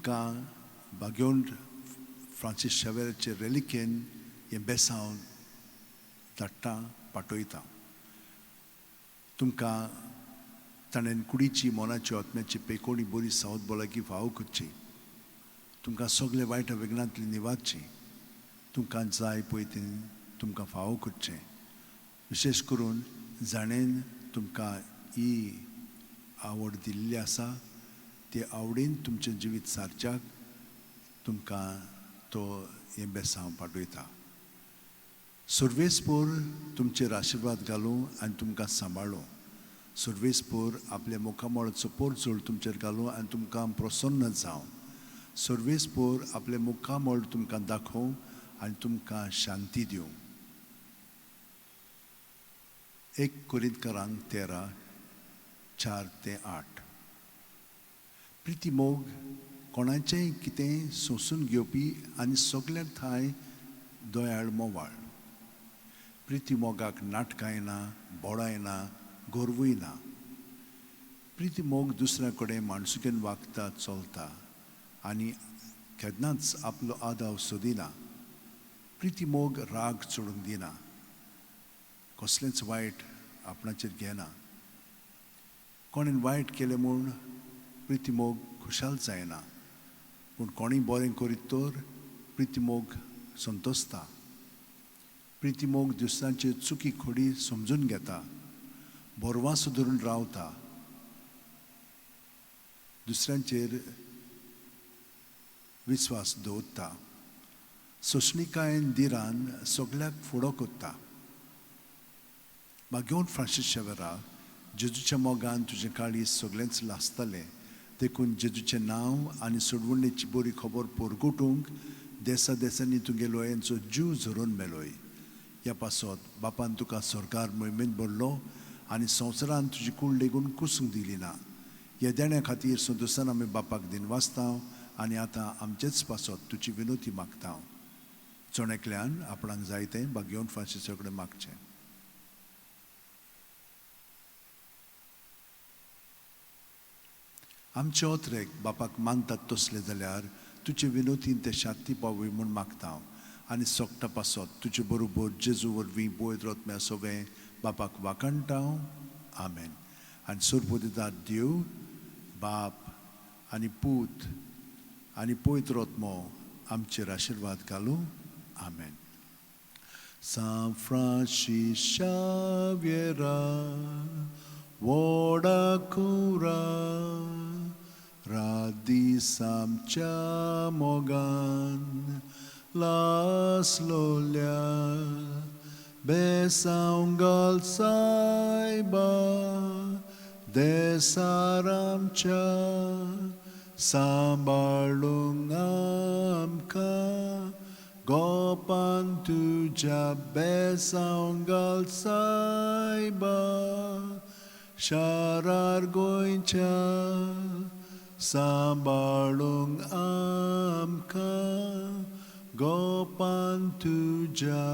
तुमकां बागेवन फ्रांसीस शावेराचे रेलिकेन हें बेसांव धाडटा पाठयता. तुमकां ताणें कुडीची मनाची आत्म्याची पेकोणी बरी सावत भलायकी फावो करची, तुमकां सगळे वायट वेगनांतली निवारची, तुमकां जाय पळय ती तुमकां फावो करचें. विशेश करून जाणेन तुमकां ही आवड दिल्ली आसा ते आवडीन तुमचें जिवीत सारच्याक तुमकां तो हें बेसांव पाठयता. सर्वेस्पोर तुमचेर आशिर्वाद घालूं आनी तुमकां सांबाळूं. सर्वेस्पोर आपल्या मुखामळाचो पोरजोळ तुमचेर घालूं आनी तुमकां प्रसन्न जावं. सर्वेस्पोर आपलें मुखामळ तुमकां दाखोवं आनी तुमकां शांती दिवं. 1 कोरिंतकारांक 13:4-8. प्रिती मोग कोणाचेंय कितें सोंसून घेवपी आनी सगळ्यां ठांय दयाळ मोवाळ. प्रिती मोगाक नाटकां ना, बोडाय ना, गर्वूय ना. प्रिती मोग दुसऱ्या कडेन माणसुकेन वागता चलता आनी केन्नाच आपलो आदाव सोदिना. प्रिती मोग राग चडूंक दिना, कसलेंच वायट आपणाचेर घेना. कोणेन वायट केलें म्हूण प्रिती मोग खुशाल जायना, पूण कोणीय बरें करीत तर प्रिती मोग संतोसता. प्रिती मोग दुसऱ्यांचे चुकी खोडी समजून घेता, भरवासो धरून रावता, दुसऱ्यांचेर विस्वास दवरता, सोंसणिकायेन धिरान सगळ्याक फुडो करता. बागेवन फ्रांसीस शेवेरा, जेजूच्या मोगान तुजें काळीज सगळेंच लासतलें, देखून जेजूचें नांव आनी सोडवणेची बरी खबर परगटूंक देसा देसांनी तुगे लोयांचो जीव झरोवन मेलोय. ह्या पासत बापान तुका सरकार मोहिमेंत भरलो आनी संवसारान तुजी कूड लेगून कुसूंक दिली ना. ह्या देण्या खातीर संतोसान आमी बापाक दिनवासता आनी आतां आमचेच पासत तुजी विनोती मागता. जण एकल्यान आपणाक जाय तें बागेवन फ्रांसीसा कडेन मागचें. आमचे ओतरेक बापाक मानतात तसले जाल्यार तुजे विनोतीन ते शांती पावय म्हूण मागता आनी सोगटा पासत तुजे बरोबर जेजू वरवीं पवित्र आत्म्या सवें बापाक वाखाणटा. आमेन. आनी सोरपोदिदार देव बाप आनी पूत आनी पवित्र आत्मो आमचेर आशिर्वाद घालूं. आमेन. सांत फ्रांसीस शाव्येरा व्हडा कुरा रात दीस आमच्या मोगान लासलोल्या बेसांव घाल सायबा देसार आमच्या सांबाळूंक आमकां गोपान तुज्या बेसांव घाल सायबा शारार गोंयच्या सांबाळूंक आमकां गोपान तुज्या.